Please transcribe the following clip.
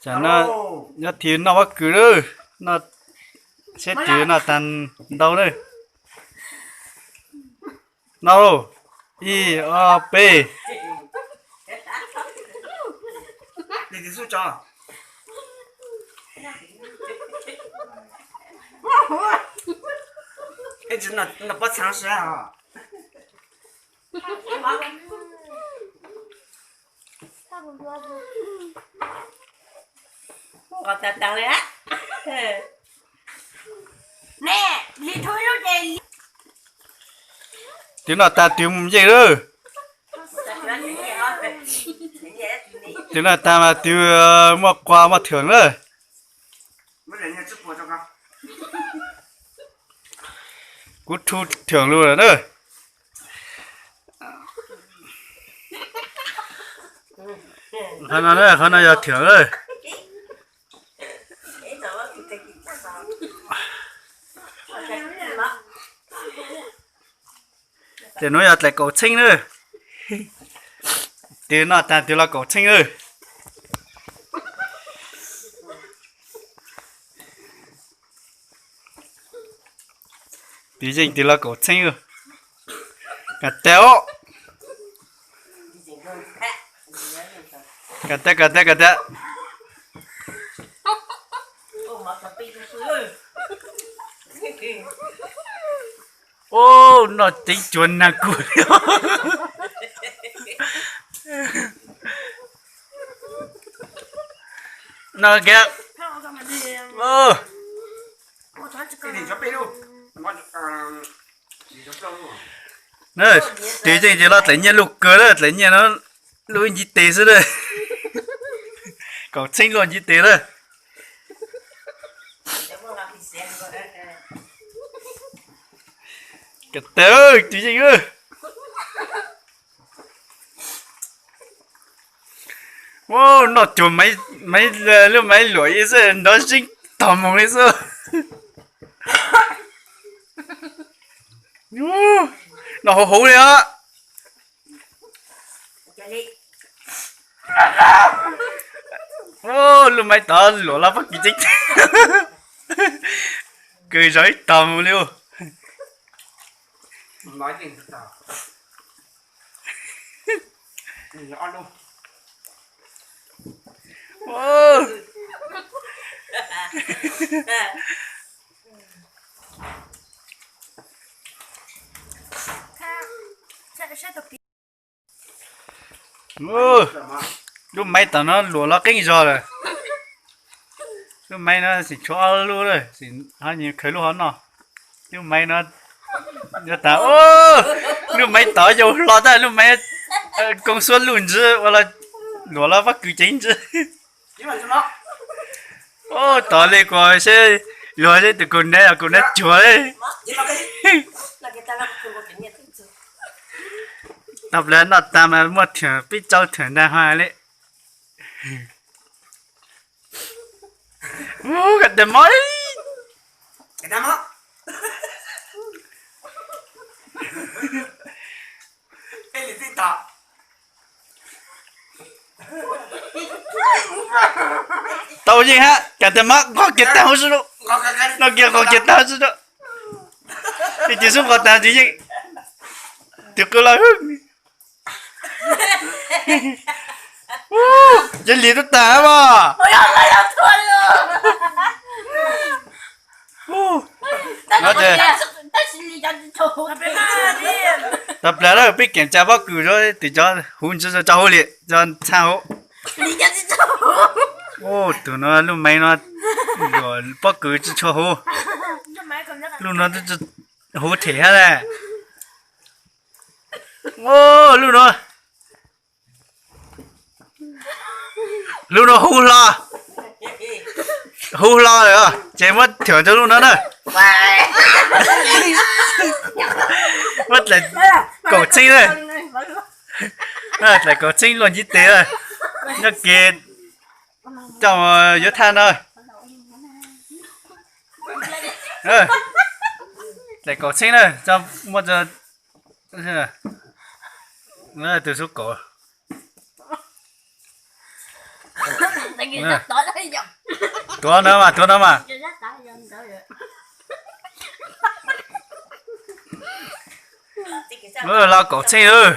Tam no nyob twg noj pob kws lawm, noj, seb twg noj tag ntau lawm. Noj lauj, ib, ob, peb. Twb noj tag twb mus yeej lawm. Twb noj tag mas twb muaj quas muaj thwm lawm. Kuv thu thwm lus lawm na. Qhov no, qhov no yog thwm lawm. Ces nuav yog dlaim kaum txheeb na. Twb noj tag twb los kaum txheeb na. Twb yeej twb los kaum txheeb. Kav tag os. Kav tag, kav tag, kav tag. Ub, noj ceeb cuag nag kuj li. Noj kiag. Twb yeej ces los dlaim nyiaj luj kawg lawm, dlaim nyiaj no luj ib ntiv tes xwb lawm. Kaum txheeb luaj ntiv tes lawm. Kav tag, twb yeej. Ub, noj cuag maiv, lub maiv luam ib xwb nrov zeeg tog mus li xwb. Noj huv huv li os. Ub, lub maiv tod luam los pob kws ceeb, kws zog ib tog mus li. Lub maiv tom no luam los qeeb zog lawm. Lub maiv no xim tshuav ob lub lawm, xim ho nyias khaws lub ho noj. Lub maiv no, yog tas, lub maiv tod yau hlo tag, lub maiv koob xuab luj ntswb ua luam los pob kws ceev ntswb. Ub, tod li kuv seb, luag seb tus kaus hniav, kaus hniav cuag li. Tau plaws noj tag mas muaj thwm pib tsau thwm ntag ho li. Ub, koj tes mob. Tau yeej hab, koj tes mob nqos kiag tag huv si lawm. Nqos kiag nqos kiag tag huv si lawm. Ib cis xub nqos tag tis yeej, tis qw los. Ces lim tub tag mas. Tau plaws lawm, peb keem tsa pob kws rau tim cov huv ntsis tso huv li, tso txha huv. Tus no lub maiv no luam pob kws tsis tshua huv. Lub no huv them hab na. Lub no, lub no huv hlo, huv hlo lawm, ces muab thwm rau lub no na. Muab dlaim kaum txheeb na. Dlaim kaum txheeb luaj ntiv tes na. Nyob ke coj yuav thaj no. Dlaim kaum txheeb na, muab tus xub kaum. Tuav no mas, tuav no mas. Los kaum txheej lawm.